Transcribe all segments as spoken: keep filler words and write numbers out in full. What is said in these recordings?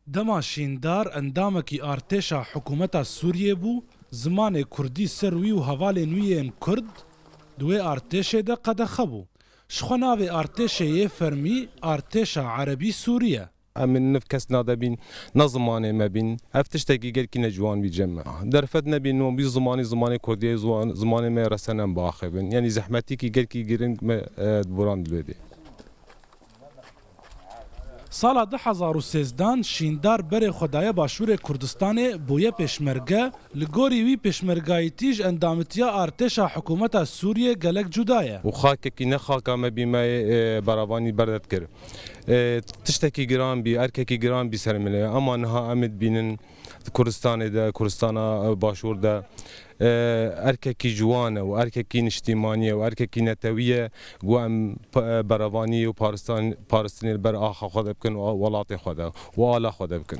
Dema Şîndar endamekî artêşa hikûmeta Sûriyê bû, zimanê kurdî ser wî û hevalên wî yên kurd di wê artêşê de qedexe bû. Ji xwe navê artêşê yê fermî Artêşa Erebî Sûrî ye. Em ê niv kes nadebîn, ne zimanê me bîn. Ev tiştekî gelkî ne ciwan bî cem me. Derfet nebîn, no bî zimanî, zimanê kurdiyê, ziwan-, zimanê me resen em biaxivin. Yanî zehmetîkî gelkî giring me, e, diboran dilê dê. Sala du hezar û sêzdan Şîndar berê xwe daye Başûrê Kurdistanê, bûye pêşmerge, li gorî wî pêşmergayîtî ji endamitiya artêşa hikûmeta Sûriyê gelek cuda ye. Û xakekî ne xaka me bî me, e, beravanî berded kir. E, tiştekî giran bî, erkekî giran bî ser milê. Ema niha em ê dibînin di Kurdistanê de, Kurdistana, e, Başûr de, e, erkekî ciwan e û erkekî niştîmanî ye û erkekî netewî ye, ku em p-, e, berevanî û paristan-, paristinê li ber axa xwe de bikin û welatê xwe de û ala xwe de bikin.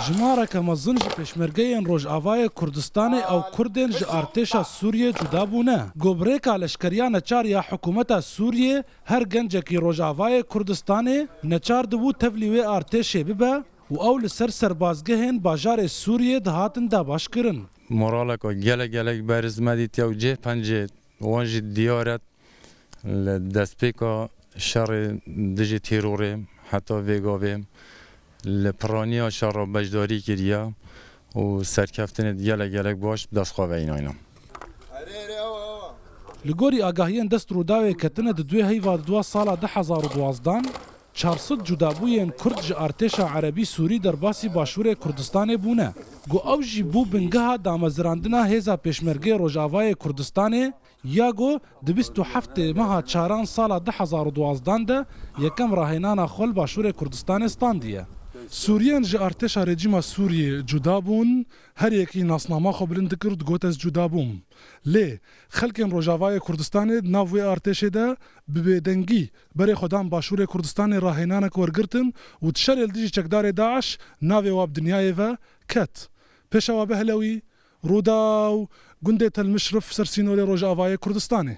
Jimareke mezin ji pêşmergeyên Rojavayê Kurdistanê ew Kurdên ji artêşa Sûriyê cuda bûne. Ku bi rêka leşkeriya neçar ya hikûmeta Sûriyê her gencekî Rojavayê Kurdistanê neçar dibû tevlî wê artêşê bibe û ew li ser serbazgehên bajarê Sûriyê dihatin dabaşkirin. Moraleke gelek gelek beriz me dîtiye û cih pencê wan jî diyar e. Li destpêka şerê dijî terorê heta vê gavê li piraniya şer re beşdarî kiriye û serkeftinê gelek gelek baş bi dest xwe ve înayne. Li gorî agahiyên dest rûdawê ketine di duê heyva di dua sala du hezar û duwazdan, çar sed cudabûyên Kurd ji artêşa Erebî Sûrî derbasî Başûrê Kurdistanê bûne. Ku ew jî bû bingeha damezirandina hêza pêşmergê Rojavayê Kurdistanê, ya ku di bîst û heftê meha çaran sala du hezar û duwazdan de yekem rahênana xwe li Başûrê Kurdistanê standiye. Sûriyên ji artêşa rejîma Sûriyê cuda bûn, her yekî nasnama xwe bilind dikir û digot, ez cuda bûm. Lê xelkên Rojavayê Kurdistanê di nav wê artêşê de bi bêdengî berê xwe dan Başûrê Kurdistanê, rahênanek wergirtin û di şerê li dijî çekdarê DAIŞ navê wa bi dinyayê ve ket. Pêşewa Behlewî, Rûdaw, gundê Tel Mişrif ser sînorê Rojavayê Kurdistanê.